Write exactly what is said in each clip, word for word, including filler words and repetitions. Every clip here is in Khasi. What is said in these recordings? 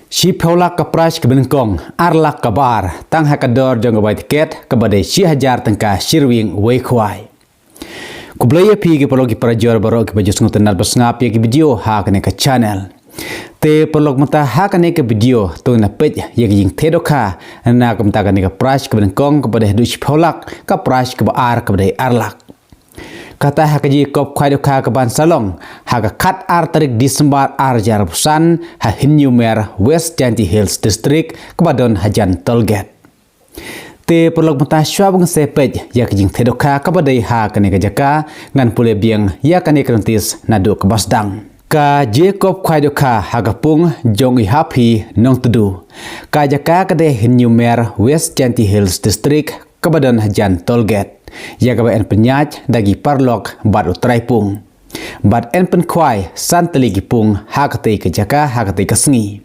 Shiphew lak ka prize kaba nyngkong, ar lak kaba ar, tang ha ka dor jong ka bai tiket kaba dei shi hajar tyngka shirwing wei khwai. Khublei ïa phi ki paralok ki parajor baroh kiba ju sngewtynnat ba sngap ïa ki video ha kane ka channel. Te paralok mynta ha kane ka video to ngin peit ïa ka jingtheh dohkha na ka bynta kane ka prize kaba nyngkong kaba dei haduh shiphew lak, ka prize kaba ar kaba dei ar lak. Kata ha ka jingïakop khwai dohkha kaban sa long ha ka khatar tarik Disembar ar hajar arphew san ha Hynñiewmer, West Jaintia Hills District, kaba don hajan Tollgate. Te paralok mynta shuwa ba ngin sa peit ïa ka jingtheh dohkha kaba dei ha kane ka jaka, ngan pule biang ïa kane ka notis naduh kaba sdang. Ka jingïakop khwai dohkha ha ka pung jong i Haphi Nongtdu. Ka jaka ka dei Hynñiewmer, West Jaintia Hills District, kaba don hajan Tollgate, ïa kaba yn pynïaid da ki paralok bad u trai pung. Bad yn pynkhwai san tylli ki pung ha katei ka jaka ha katei ka sngi.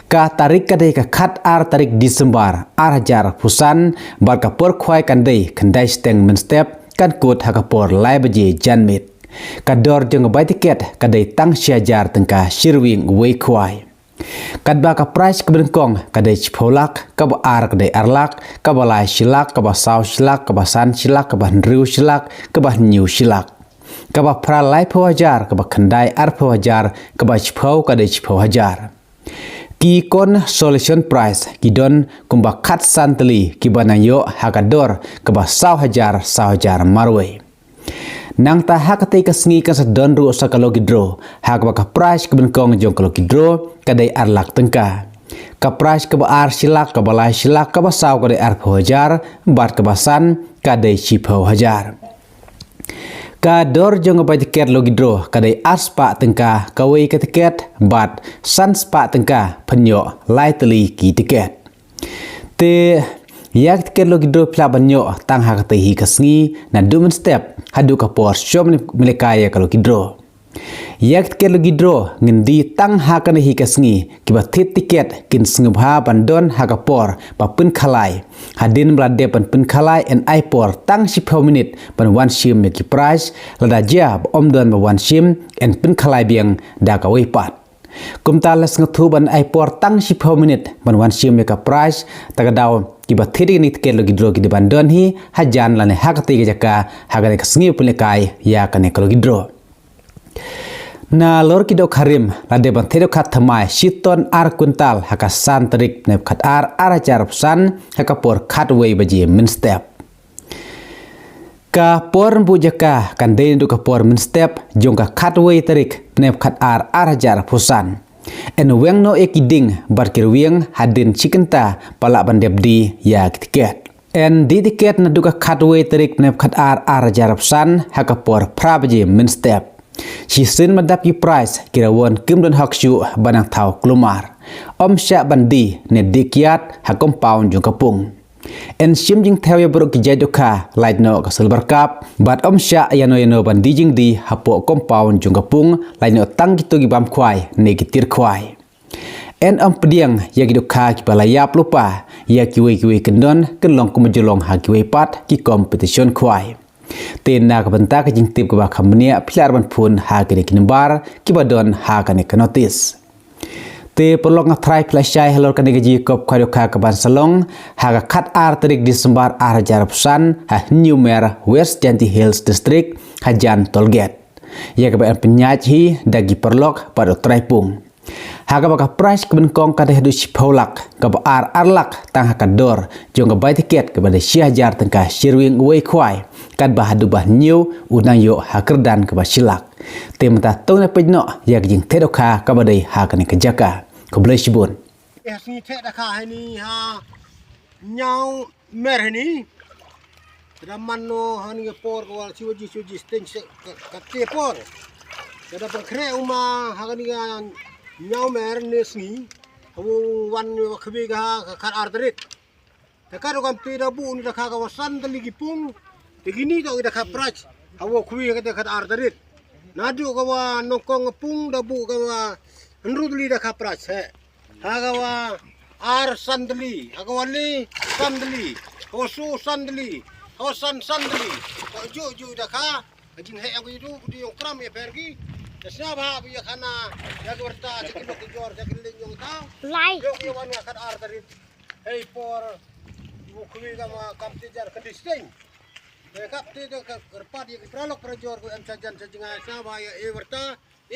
Ka tarik ka dei ka khatar tarik Disembar ar hajar arphew san, bad ka por khwai kan dei khyndai shiteng mynstep, kan kut ha ka por lai baje janmiet. Ka dor jong ka bai tiket ka dei tang shi hajar tyngka shirwing wei khwai. Katba ka prize kaba nyngkong ka dei shiphew lak, kaba ar ka dei ar lak, kaba lai shi lak, kaba saw shi lak, kaba san shi lak, kaba hynriew shi lak, kaba hynñiew shi lak, kaba phra laiphew hajar, kaba khyndai arphew hajar, kaba shiphew ka dei shiphew hajar. Ki consolation prize ki don kumba khatsan tylli kiba nang ïoh ha ka dor kaba saw hajar, saw hajar marwei. Nangta ha katei ka sngi kan sa don ruh sa ka lucky draw, ha kaba ka prize kaba nyngkong jong ka lucky draw ka dei ar lak tyngka. Ka prize kaba ar shi lak, kaba lai shi lak, kaba saw ka dei arphew hajar, bad kaba san ka dei shiphew hajar. Ka dor jong ka bai tiket lucky draw ka dei ar spah tyngka kawei ka tiket, bad san spah tyngka pynïoh lai tylli ki tiket. Te ïa ka tiket lucky draw phi lah ban ïoh tang ha katei hi ka sngi naduh mynstep haduh ka por shu mane, mane ka ïa ka lucky draw. Ïa ka tiket lucky draw ngin die tang ha kane hi ka sngi, kiba thied tiket kin sngewbha ban don ha ka por ba pynkhalai. Hadien ba la dep ban pynkhalai yn ai por tang shiphew minit ban wan shim ïa ki prize, lada jia ba ym don ba wan shim yn pynkhalai biang da kawei pat. Kumta la sngewthuh ban ai por tang shiphew minit ban wan shim ïa ka prize, ta ka daw kiba thied ïa kane ka tiket lucky draw ki dei ban don hi hajan lane ha katei ka jaka ha kane ka sngi pynlehkai ïa kane ka lucky draw. Nalor ki dohkha rim la dep ban thied dohkha thymmai shi ton ar kwintal ha ka san tarik bnai khatar ar hajar arphew san ha ka por khatwei baje mynstep. Ka por buh jaka kan dei naduh ka por mynstep jong ka khatwei tarik bnai khatar ar hajar arphew san. Yn weng noh ïa ki ding bad ki rwiang hadien shi kynta ba lah ban dep die ïa ki tiket. Yn die tiket naduh ka khatwei tarik bnai khatar ar hajar arphew san ha ka por phra baje mynstep. Shisien ba dap ki prize ki rawon kim don hok shuh ban nang thaw kulmar. Ym shah ban die ne die kiad ha compound jong ka pung. Yn shim jingthew ïa baroh ki jait dohkha, lait noh ka silver cup, bad ym shah ïano ïano ban die jingdie hapoh compound jong ka pung, lait noh tang kito ki bam khwai ne ki tiar khwai. Yn ym pdiang ïa ki dohkha kiba la ïap lypa ïa kiwei kiwei kyndon, kin long kumba ju long ha kiwei pat ki competition khwai. Te na ka bynta ka jingtip kaba kham bniah phi lah ban phone ha kine ki number kiba don ha kane ka notis. Te paralok, nga tharai phi la shai halor kane ka jingïakop khwai dohkha kaban sa long ha ka khatar tarik Disembar ar hajar arphew san ha Hynñiewmer, West Jaintia Hills District, hajan Tollgate, ïa kaba yn pynïaid hi da ki paralok bad u trai pung. Ha kaba ka prize kaba nyngkong ka dei haduh shiphew lak, kaba ar ar lak tang ha ka dor jong ka bai tiket kaba dei shi hajar tyngka shirwing wei khwai, katba haduh ba hynñiew u nang ïoh ha kyrdan kaba shi lak. Te mynta to ngin peit noh ïa ka jingtheh dohkha kaba dei ha kane ka jaka. Khublei shibun. Eh, sngi theh dohkha ha ini ha Hynñiewmer ha ini. Te da man noh ha ini ka por ka wal shi waji shi waji steng se ka, ka te por. Te da pynkhreh u ma ha ini ka Hynñiewmer ne sngi. Ha u wan ne wa khwai ka ha ka khatar tarik. Te ka rukom te da buh ni dohkha kaba san tylli ki pung. Te kini to ki dohkha prize. Ha u khwai ka te khatar tarik. Naduh kaba nyngkong ka pung da buh kaba hynriew tylli dohkha prize he. Ha kaba ar san tylli, ha kaba lai san tylli, ha kaba saw san tylli, ha kaba san san tylli. Ka ju ju dohkha, ka jingheh ka ju ju kram ïa pher ki. Te sngewbha ba ïa khana ïa ka warta ïa ki lok ki jor ïa ki leng jong ta. Lai. Ïoh ïa wan nga kat ar tarik. Hei por. Ibu kwi ka ma kam ti jar kandis ting. Hei kap ti de ka kyrpad ïa ki paralok parajor ko em sajan sajngai sa ba ïa e warta.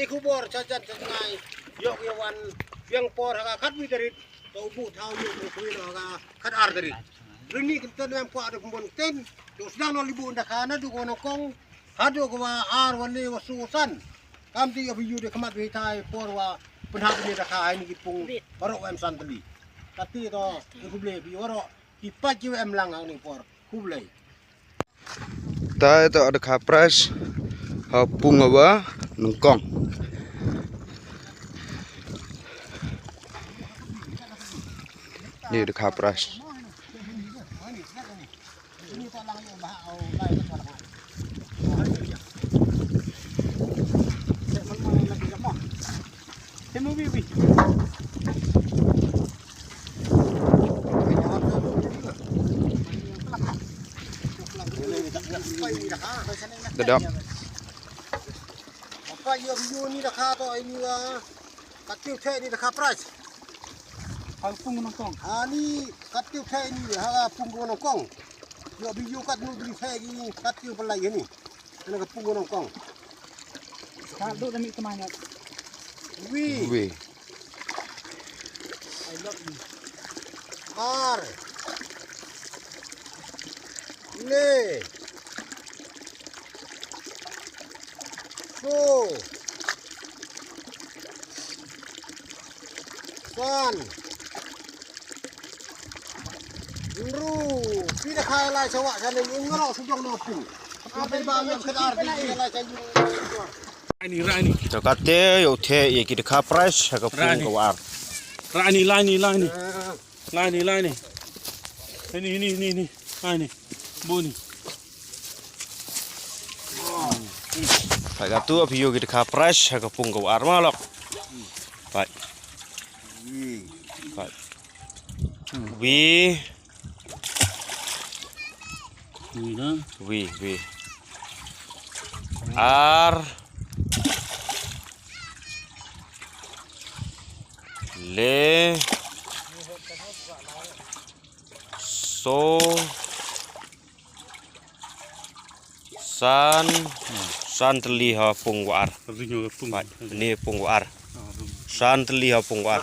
E khubor sajan sajngai. Ïoh ïa wan biang por ha ka khat wi tarik. To u bu thaw ïoh u kwi ha ka kat ar tarik. Rini kinten em kwa de kumbon ten. To sdang no libu nda khana du ko nongkong. Haduh ka wa ar wa ne wa su san. Kam ti ïa phi ïu de khmat phi thai por wa pynhap ni da kha hai ni ki pung baroh wa em san tylli. Kati to ki khublei phi waroh ki pach ki wa em lang ha ni por. Khublei. Tai to da kha prize ha pung wa nongkong. Ni da kha prize. Dadap. Apa ïa video ni da kha to ini wa. Kat tiu theh ni da kha prize. Ha pung nongkong. Ha ni kat tiu theh ni ha pung nongkong. Yo bi yu kat nu bi theh ni kat tiu pelai ni. Kena ka pung nongkong. Ka duk da mi kemanya. Wi. Wi. I love you. Ar. Ne. So. San. Nru. Pi da khai lai sa wa sa ne ing ro su jong no pu. Apa ba ngam kedar di lai sa yu. Rani, rani. To kate yo the ye ki da kha prize ha ka pung ka war. Rani, lani, lani. Lani, lani. Ini, ini, ini, ini. Lani. Buni. Pai ka tu api yo ki da kha prize ha ka pung ka war ma lok. Pai. Pai. Wi. Wi na. Wi, wi. Ar. Le. So. San. San tylli ha pung wa ar. Ringo pung. Bai, ni pung wa ar. San tylli ha pung wa ar.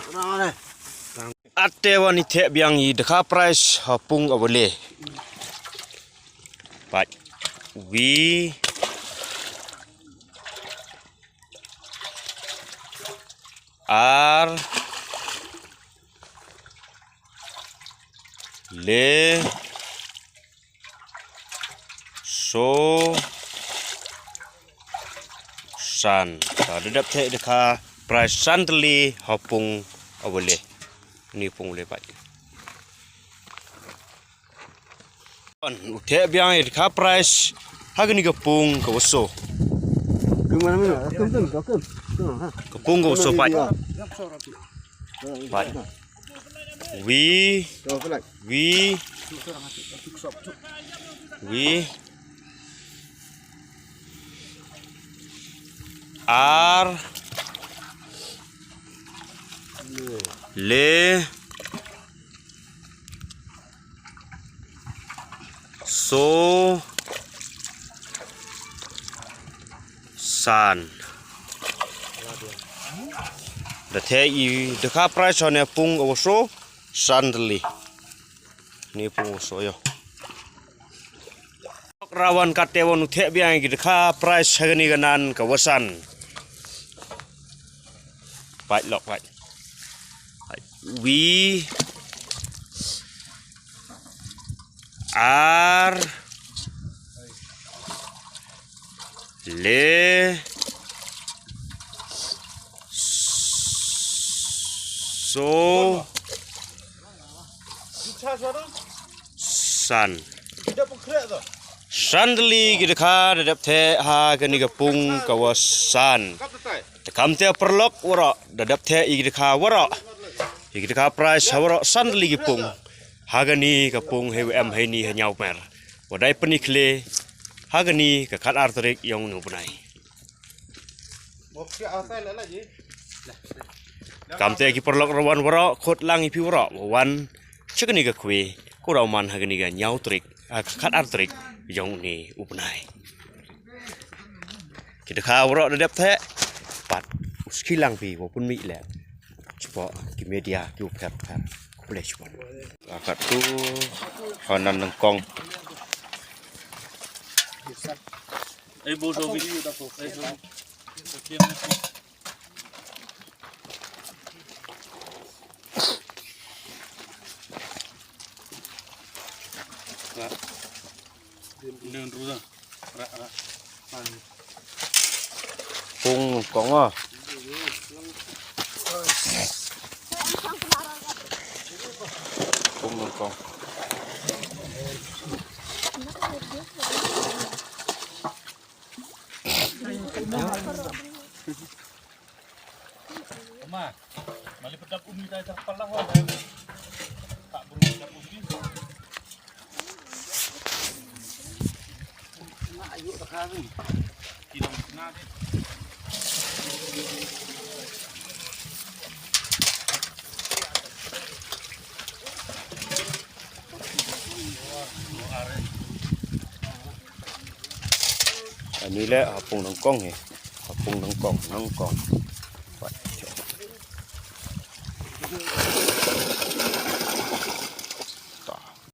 Ate wa ni theh biang i da kha prize ha pung a wa le. Bai. Wi. Ar. Le. So. San. Ta da dap theh da kha prize san tylli ha pung a wa le. Ni pung wa le bai. U theh biang i da kha prize ha kani ka pung ka wa so. Ka pung ka wa so bai. Bai. Wi. Wi. Wi. Ar. Le. So. San. Da theh i da kha prize ne pung a wa so san tylli. Ni pung a wa so yo. Rawan kate wa nu theh biang ki da kha prize ha kani ka nan ka wa san. Bai lok bai. Wi. Ar. Le. So. San. San tylli ki da kha da dap theh ha kani ka pung ka wa san. Te kam te paralok waroh da dap theh i ki da kha waroh. I ki da kha prize ha waroh san tylli ki pung. Ha kani ka pung hei wa em hei ni ha Ñiawmer. Wa dai pyni khleh ha kani ka khat ar tarik yong u bnai. Kamte ki paralok ruh wan waroh, khot lang ïa phi waroh, wan sha kane ka khwai, ko ruh man ha kane ka ñiaw tarik, ha ka khatar tarik jong une u bnai. Kita kha waroh da dep theh, pat u skhie lang phi, wa pun mi leh. Chipok ki media, ki u pher pher. Khublei shibun. Ka tu, hanan nangkong. Eh, bo so bi. Eh, so. Pung kong ah. Pung kong. Ma, mali pedap umi tai terpal lah, wah. Tak burung pedap umi. Kilang kena deh. Ani le hapung nangkong he. Hapung nangkong, nangkong. Pat.